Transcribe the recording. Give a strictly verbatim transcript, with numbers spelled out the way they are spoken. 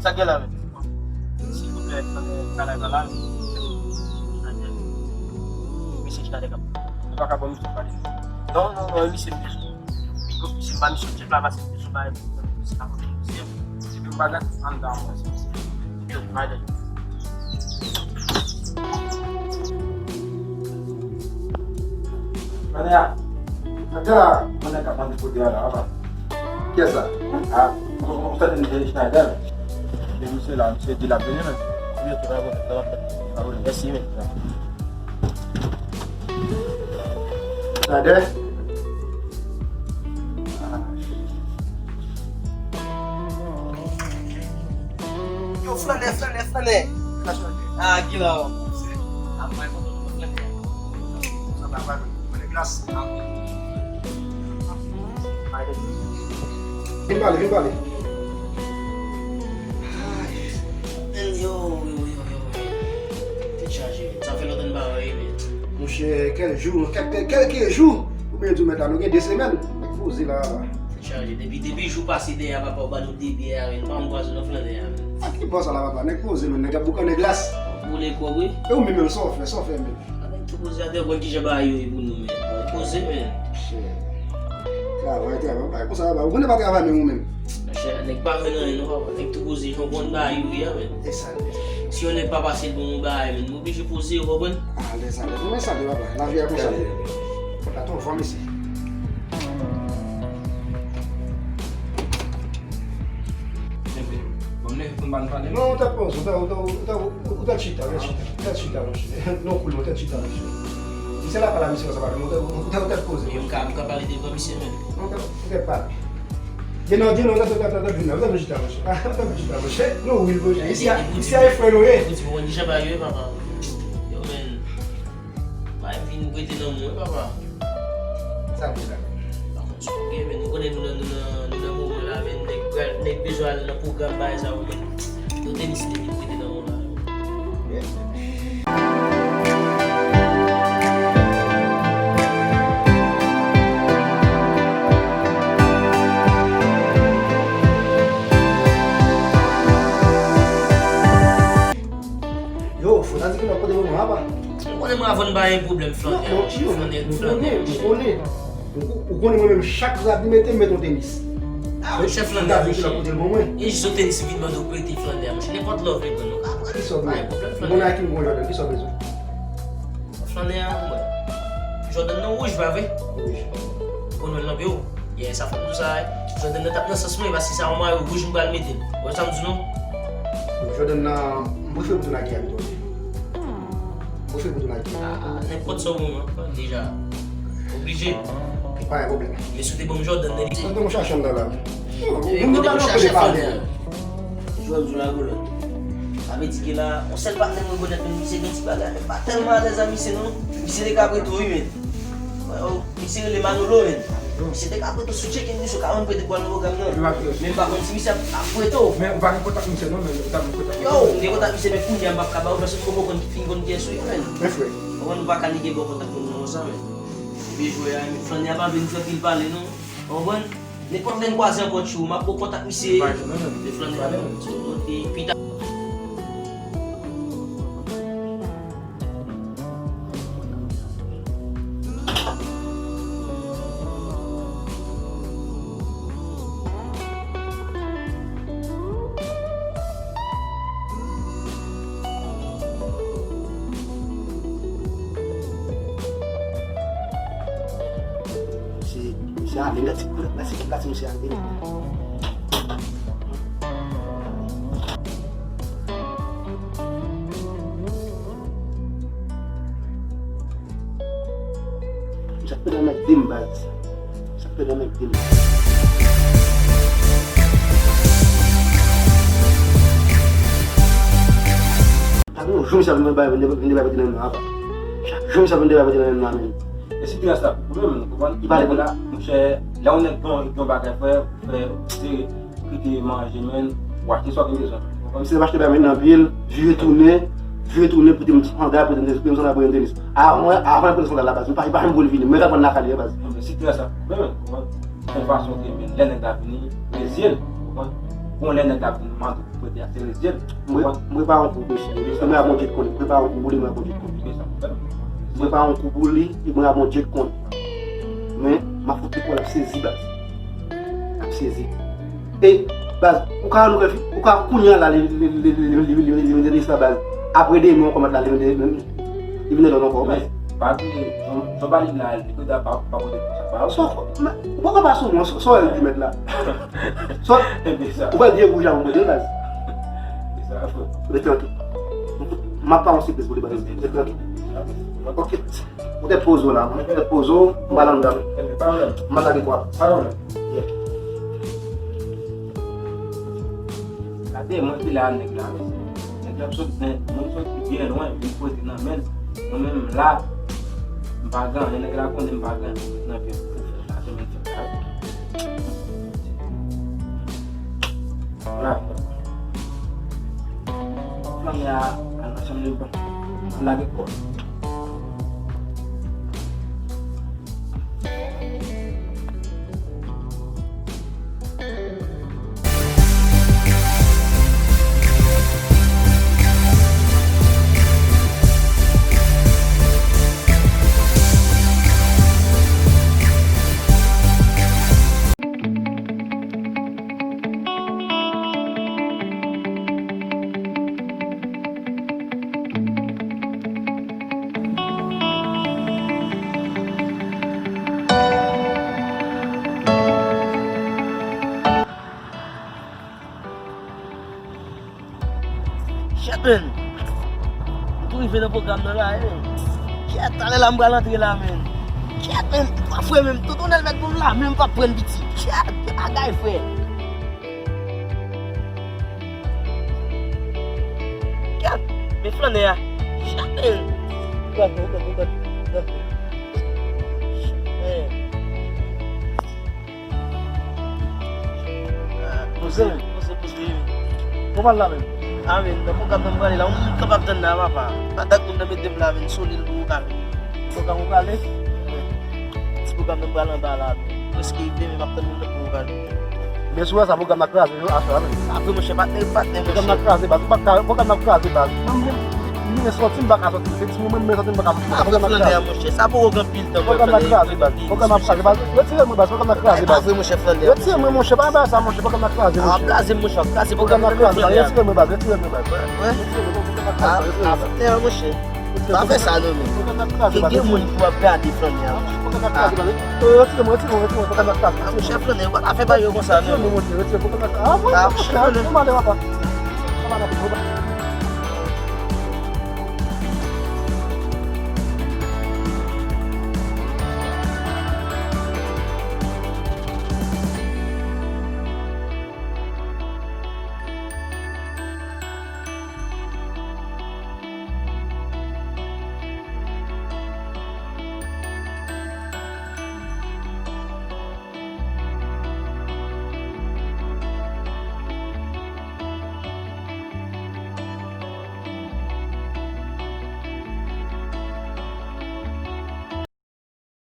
Sa gen la menm? Silvouplè, kalay pa la. Mesye chita de kap. Ou pa ka ban misye pale. Non, non, non, misye, misye pa misye chèf la pase misye bay. Misye pa konn misye. Se pou bagay anndan mwen. Yo, mwen. Mwen a, mwen a, mwen a ka mande kote a la, apa. Kiyès sa? Ah, ou, ou, ou tande misye Schneider? Men misye la, misye di l ap vini, men. Ou yo tou pa bon, pa bon. Mèsi, men. Schneider? Ah. Yo, flannè, flannè, flannè. Ah, ki la, w? Ap mwen kontan nou flannè. Sa va, va, mwen glas. Vin pale, vin pale. Ay, yo, yo, yo, yo, yo. Tèt chaje, men. Sa fè lontan n pa wè, men. Monchè, kèl jou, kèl, kèl, kèlke jou, ou byen di w mèt la, nou gen de semèn, nèg poze la, la. Tèt chaje, depi, depi jou pase dèyè a, papa, ou ba nou de byè a, men, nou pa konn kwaze non flannè a, men. A ki bò sa la, papa? Nèg poze, men, nèg ap boukannen glas. Boule kòb, wi. E ou menm, menm, sa w fè, sa w fè, menm? A, nèg tou poze atè, w konn kijan bagay yo ye pou nou, men. Poze, men. Travay, travay, bagay konsa, papa. Ou konnen pa travay, menm, ou menm. Monchè, nèg pa jwenn anyen non, papa. Nèg tou poze, jan w konn bagay yo ye a, men. E sa l ye. Si yon nèg pa pase l bon yon bagay, men, m oblije poze, w konprann? Alèz, alèz. Mwen sa l ye, papa. Lavi a konsa l ye. Gade. Gade yon van, mesye. Bon, men, fò m ba n pale. Non, ou t ap poze, ou t ap, ou t ap, ou t ap, ou t ap chita, ou t ap chita, ou t ap chita, monchè. Non, koul, ou t ap chita, monchè. Misye la pale a misye konsa, pale, ou t ap, ou t ap, ou t ap poze. Yo, m ka, m ka pale devan misye menm. Non, ou t ap, ou t ap pale. Gen non, gen non, ou t ap, ou t ap, ou t ap vin la, ou t ap chita, monchè. Ah, ou t ap chita, monchè. Non, wi, monchè. Isi a, isi a e frè nou ye. Epi, epi, ou konn kijan bagay yo ye, papa. Yo, men. Bay vin prete nan mwen, papa. Sa vle la. Pa konn sa w gen, men nou konnen nou nan, nou nan, nou nan moman la, men nèg pral, nèg bezwen al nan pwogram bagay sa yo, men. Yon tenis li vin prete nan mwen la. Yo, fò ta di ke n ap kote moman apa. Ou konnen mwen avè w n pa gen pwoblèm flannè. Non, non, Gio, flannè, ou flannè, konnen, ou konnen. Ou, ou konnen mwen menm chak rad li mete, m mete yon tenis. Ah, monchè, flannè, monchè. Ou ta di ke l ap kote l pou mwen. E jis yon tenis vin mande w prete flannè, monchè. Nenpòt lè w vle pran, nou ka pran. Kisa w bezwen? Pa gen pwoblèm, flannè. Ou konnen a ki m gon Jordan, kisa w bezwen? Flannè a, mwen. Jordan nan wouj, pa vre? Wouj. Ou konn wè l nan pye w? Yeah, sa fè m di w sa, wi. Jordan nan t ap nan sans mwen, paske sa yon mayo wouj m pral mete l. Ou wè sa m di w, non? Bon, Jordan nan, m prefere pou tou Nike a pito. M prefere pou tou Nike. Ah, nenpòt sa w ban mwen, deja. Oblije. Pa gen pwoblèm. Men si w te ban m Jordan nan, li te. Mwen te chache anndan la. Yo, kote m chache flannè a? Jwè m sou lagoulèt. Sa vle di ke la, yon sèl patnè m rekonèt, men misye gen ti bagay, men pa tèlman alèz a misye, non. Misye te ka prete w, wi, men. Misye rele Manolo, men. Misye te ka prete w sou check-in, misye ka menm prete pou al nan pwogram nan. Men m pa konn si misye ap, ap prete w. Men ou pa gen kontak misye, non, men ou ta gen kontak misye. Yo, m gen kontak misye, men kounye a m p ap ka ba w, paske m poko konn, fin konn kiyès ou ye, men. Men frè. Ou konprann, ou pa ka nèk bon kontak moun nan konsa, men. Epi jwè a, men flannè a pa vle nou fè pil pale, non. Ou konprann? Nenpòt lè n kwaze ankò, tchou, m ap ba w kontak misye. Bay, non, non. Li flannè a, non. Pita. Misye, misye ale, gade, gade, gade misye ale. Sa k pèmèt nèg di m, baz. Sa k pèmèt nèg di m. Pa gen yon jou misye ap vin bay, vin bay pote nan men m apa. Chak jou misye ap vin bay pote nan men m la, men. E sitirans la pou pwouve m, nou konprann? Li pale pou la, monchè, lè yon nèg gen yon, gen yon bagay, frè, frè, se kite manje, men, w achte sa w gen bezwen. Misye ap achte bagay nan pye l, vire tounen, vire tounen, pote m sandal, pote m, pote m sandal, pote m tenis. Avan, avan l pote sandal la, baz, li pa, li pa janm pou l vini, mwen k ap pran lakay li, baz. Bon, men, sitirans la pou pwouve m, konprann? Se yon fason ke, men, lè nèg la vini, rezye l, konprann? Bon, lè nèg la vin mande pou prete a, se rezil. Mwen, mwen pa yon kou pou li, mwen a Bondye t konnen. Mwen pa yon kou pou li, mwen a Bondye t konnen. Mwen pa yon kou pou li, mwen a Bondye t konnen. Men, m ap fout li kò l ap sezi, baz. L ap sezi. E, baz, ou ka wè nou fè fi, ou ka kounye a la, li, li, li, li, li, li, li, li, li, li, li, sa, baz. Apre demen, ou kòmanse la, li, li, li, li vin lòt ankò, baz. Pa bliye, Jan, Jan Balin la, li peda pa, pa pote pou sa, pa. So, men, ou pa ka pa sou mwen, so, so, el di mèt la. So, ou pa di wouj la, ou mwen, baz. Rete trankil. M ap pa yon sipriz pou li, baz. Rete trankil. Ok. Ou tèt poze w la, mwen tèt poze w, m pral anndan. M pral lage kwa. Gade, mwen ki la nèg la, mesye. Nèg la sot, moun soti byen lwen, vin poze nan men l. Mwen menm m la, m pa gen anyen, nèg la konnen m pa gen anyen pou met nan pye m. Gade moun sa. Vwala. Flanmè a al nan chanm li, bon. Lage kò l. Shit, man! M tou rive nan pwogram nan la, wi, men. Kèt, talè la m pral antre la, men. Kèt, men, m pa fre menm. Tonton Nèl mèt pou m la, men m p ap pran piti. Kèt, gen bagay, frè. Kèt, men flannè a. Kèt, men. Gad, gad, gad, gad. Shit, man. Poze, poze, poze. Kòman l la menm? A, men, nan pwogram nan m prale la, yon moun kapab tann la, papa. Pa dat moun nan mete m la, men, sou li l pou ou ka vin. Pwogram ou prale? Ti pwogram nan m prale anba la, men. Prèske rive, men m ap tann moun nan pou ou ka vin. Men sou sa, pwogram nan kraze, yo, aswè a, men. Sa vre, monchè, patnè, patnè, monchè. Pwogram nan kraze, baz. Ou pa ka, pwogram nan kraze, baz. Mwen, mwen, mwen, sòti, m pa ka sòti. Se ti mwen, mwen, sòti, m pa ka, m pa ka kraze, baz. Pwogram nan kraze, baz. Pwogram nan kraze, baz. Retire mwen, baz. Pwogram nan kraze, baz. Retire mwen, monchè, pa ba sa, monchè. Pwogram nan kraze, monchè. Pwogram nan kraze, baz. Retire mwen, baz. Retire mwen, baz. Retire mwen, pwogram nan kraze, retire mwen, baz. Pa fè sa non, men. Pwogram nan kraze, baz. Gen moun ki ap gade flannè a. Pwogram nan kraze, baz. Retire mwen, retire mwen, retire mwen, pwogram nan kraze. Monchè, flannè, ou pa ka fè bagay yo konsa non. Retire mwen, monchè, retire pwogram nan kraze. A, monchè, monchè, monchè, papa.